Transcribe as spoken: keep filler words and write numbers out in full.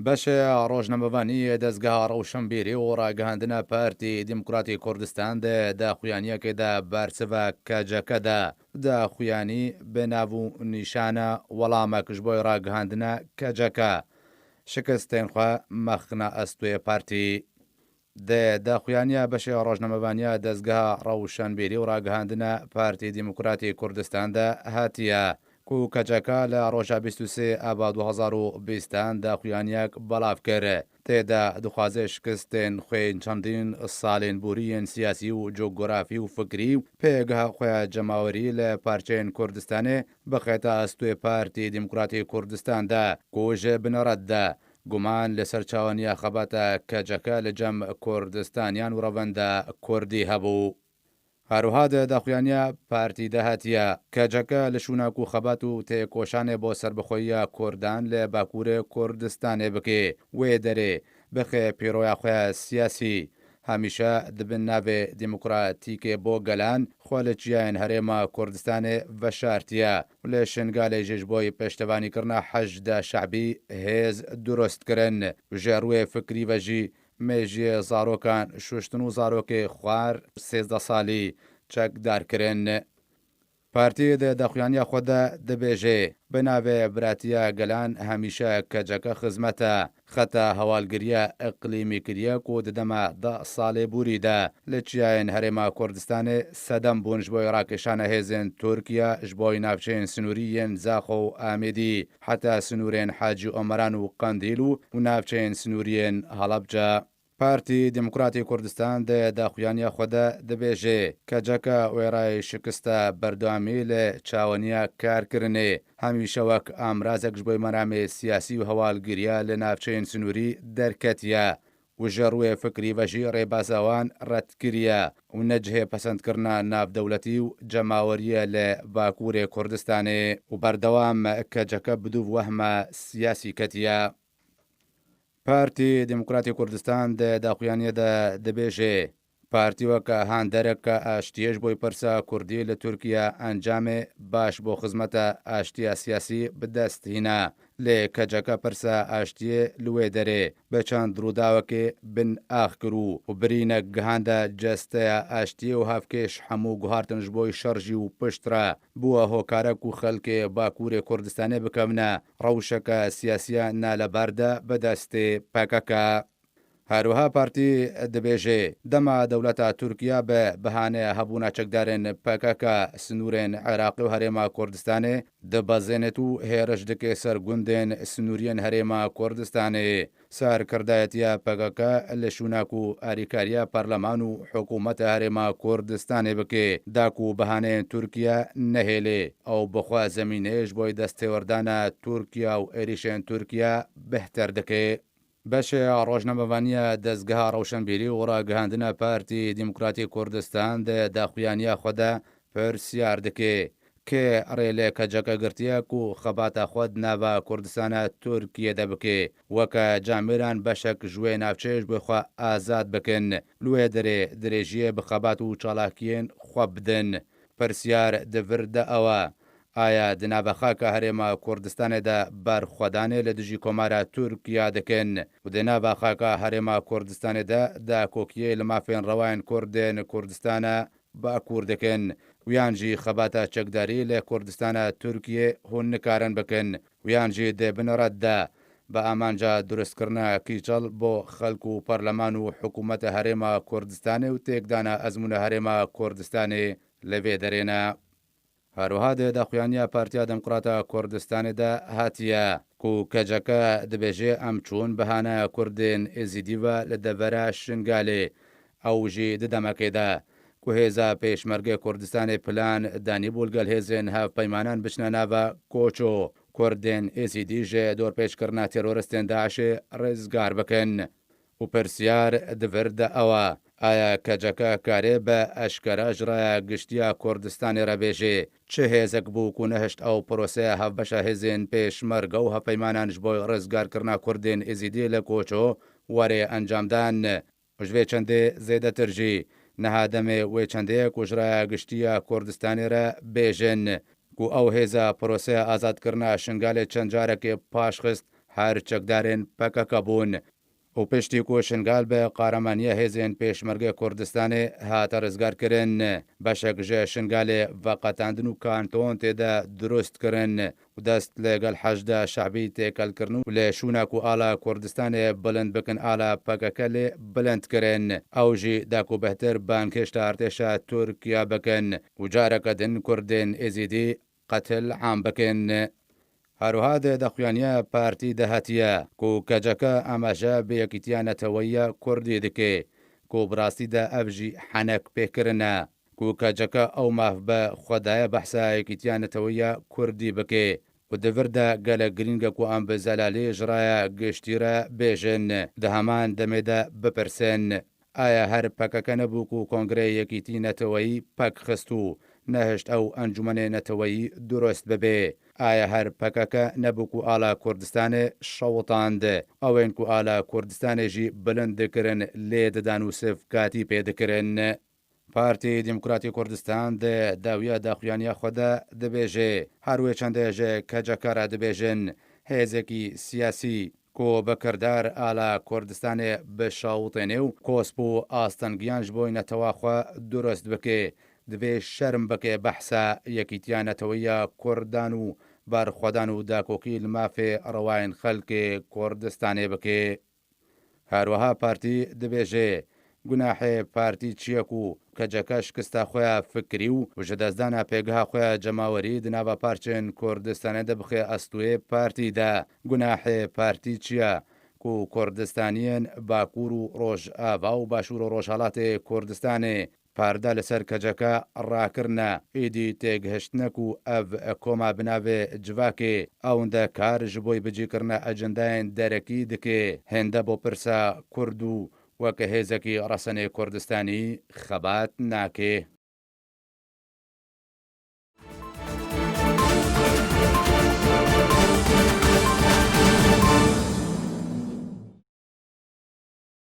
Beşê rojnamevanî yê dezgeha rewşenbîrî û ragihandina Partî Demokratî Kurdistan di daxuyaniyekê de bersiva K C K de. Daxuyanî bi nav û nîşana welamek ji bo ragihandina K C K. Şikistên xwe mexna estûyê partî. Di daxuyaniya beşê rojnamevaniya dezgeha rewşenbîrî û ragihandina Partî Demokratî Kurdistan de hatiye ku K C K li roja bîst û sê aba du hezar û bîstan daxuyaniyek belav kir. Tê de dixwaze şikistên xwe yên çendîn salên borî yên siyasî û cografî û fikrî û pêgeha xwe ya cemawerî li parçeyên Kurdistanê bixête astûyê Partî Demokratî Kurdistan de ku ji bineret de guman li ser çawaniya xebata K C K li cem Kurdistaniyan û revenda Kurdî hebû. Her wiha di daxuyaniya partî de hatiye K C K li şûna ku xebat û têkoşanê bo serbixweyiya Kurdan li Bakurê Kurdistanê bike, wê derê bixe pîroya xwe ya siyasî. Hemîşe di bin navê demokratîkê bo gelan xwe li çiyayên herêma Kurdistanê veşartiye û li Şingalê jî ji bo pêştevanîkirina heşda şebî hêz durust kirin. Ji rûyê fikrî ve jî mêjiyê zarokan şuştin û zarokê xwar sêzdeh salî çekdar kirin. Partî di daxuyaniya xwe de dibêje, bi navê Biratiya Gelan hemîşe K C K xizmete xeta hewalgiriya iqlîmî kiriye ku di dema deh salê borî de li çiyayên Herêma Kurdistanê sedem bûn ji bo rakêşana hêzên Tirkiye ji bo navçeyên sinûrî yên Zaxo û Amêdî heta sinûrên Hacî Omeran û Qendîl û, û navçeyên sinûrî yên Helebce. Partî Demokratî Kurdistan di daxuyaniya xwe de dibêje, K C K wêrayê şikista berdewamî li çawaniya karkirinê, hemîşe wek amrazek ji bo meramê siyasî û hewalgiriya li navçeyên sinûrî derketiye û ji rûyê fikrî ve jî rêbaza wan red kiriye û ne cihê pesendkirina navdewletî û cemawerî ye li Bakurê Kurdistanê û berdewam K C K bi dûv wehma siyasî ketiye. Partî Demokratî Kurdistan di daxuyaniyê de dibêje, partî weke handereke aştiyê ji bo pirsa Kurdî li Tirkiye encamê baş bo xizmeta aştiya siyasî bi dest hîne. Lê K C K pirsa aştiyê li wê derê bi çend rûdawekê bin ax kir û, û birînek gihanda cesteya aştiyê û hevkêş hemû guhartin ji bo şer jî û piştre bûye hokare ku xelkê Bakurê Kurdistanê bikevine rewşeke siyasiya naleber de bi destê P K K. Her wiha partî dibêje, dema dewleta Tirkiye bi bihanê hebûna çekdarên P K K sinûrên Iraqê û Herêma Kurdistanê dibezênit û hêriş dike ser gundên sinûriyên Herêma Kurdistanê. Serkirdayetiya P K K li şûna ku alîkariya parleman û hikûmeta Herêma Kurdistanê bike, da ku bihaneyên Tirkiye nehêlê, ew bi xwe zemînê ji bo destêwerdana Tirkiye û êrîşên Tirkiye bihtir dike. Beşê rojnamevaniya Dezgeha Rewşenbîrî û Ragihandina Partî Demokratî Kurdistan di daxuyaniya xwe de pirsiyar dike, kê rê li K C K girtiye ku xebata xwe di nava Kurdistana Tirkiyê de bike, weke camêran beşek ji wê navçeyê ji bo xwe azad bikin, li wê derê dirêjiyê bi xebat û çalakiyên xwe bidin. Pirsiyar di vir de ew e, aya di nava xaka Herêma Kurdistanê de berxwedanê li dijî Komara Tirkiye dikin û di nava xaka Herêma Kurdistanê de dakokiyê li mafên rewayên Kurdên Kurdistana Bakur dikin û yan jî xebata çekdarî li Kurdistana Tirkiyê hûn nikarin bikin û yan jî di bin red de bi amanca durustkirina kîçel bo xelk û parleman û hikûmeta Herêma Kurdistanê û têkdana ezmûna Herêma Kurdistanê li vê derê ne. Her wiha di daxuyaniya Partiya Demokrata Kurdistanê de hatiye ku K C K dibêje, em çûn bihane Kurdên Êzîdî ve li devera Şingalê. Ew jî di demekê de ku hêza Pêşmergê Kurdistanê plan danîbû li gel hêzên hevpeymanan biçine nava Koço. Kurdên Êzîdî ji dorpêçkirina teroristên DAIŞê rizgar bikin. Û pirsiyar di vir de ew e, aya K C K karê bi eşkera ji raya giştiya Kurdistanê re bêjê, çi hêzek bû ku nehişt ew proseya hevbeşa hêzên Pêşmerge û hevpeymanan ji bo rizgarkirina Kurdên Êzîdî li Koço were encamdan? Ji vê çendê zêdetir jî, niha demê wê çendê ye ku ji raya giştiya Kurdistanê re bêjin ku ew hêza proseya azadkirina Şingalê çend carekê paşxist, her çekdarên P K K bûn. Û piştî ku Şingal bi qaramaniya hêzên Pêşmergê Kurdistanê hate rizgarkirin, beşek ji Şingalê veqetandin û kanton tê de dirust kirin û dest li gel Heşda Şehbî têkel kirin û li şûna ku ala Kurdistanê bilind bikin, ala P K K lê bilind kirin. Ew jî da ku bêhtir bangkêşta artêşa Tirkiye bikin û careke din Kurdên Êzîdî qetil am bikin. Her wiha di daxuyaniya partî de hatiye ku K C K amaje bi yekîtiya neteweyî ya Kurdî dike, ku bi rastî de ev jî henek pêkirin e, ku K C K ew maf bi xwe daye behsa yekîtiya neteweyî ya Kurdî bike û di vir de gelek girîng e ku em bi zelalî ji raya giştî re bêjin, di heman demê de bipirsin. Aya her P K K nebû ku Kongreyê Yekîtî Neteweyî pek xist û nehişt ew encûmenê neteweyî durust bibe? Aya her P K K nebû ku ala Kurdistanê şewitand? Ew ên ku ala Kurdistanê jî bilind dikirin, lê didan û sivkatî pê dikirin. Partî Demokratî Kurdistan di dawiya daxuyaniya xwe de dibêje, her wê çendê ji K C K re dibêjin, hêzekî siyasî ku bi kirdar ala Kurdistanê bişawitêne û kosp û astengiyan ji bo netewa xwe durust bike, divê şerm bike behsa yekîtiya neteweyî ya Kurdan û berxwedan û dakokî li mafê rewayên xelkê Kurdistanê bike. Her wiha partî dibêje, gunahê partî çi ye ku K C K şikista xwe ya fikirî û ji destdana pêgeha xwe ya cemawerî di nava parçên Kurdistanê de bixe estûyê partî de? Gunahê partî çi ye ku Kurdistaniyên Bakur û Rojava û Başûr û Rojhilatê Kurdistanê perde li ser K C K rakirine, êdî têgihiştine ku ev koma bi navê Civakê ewinde kar ji bo bicîkirina ecendayên derekî dike, hênde bo pirsa Kurd û weke hêzekî resenê Kurdistanî xebat nake.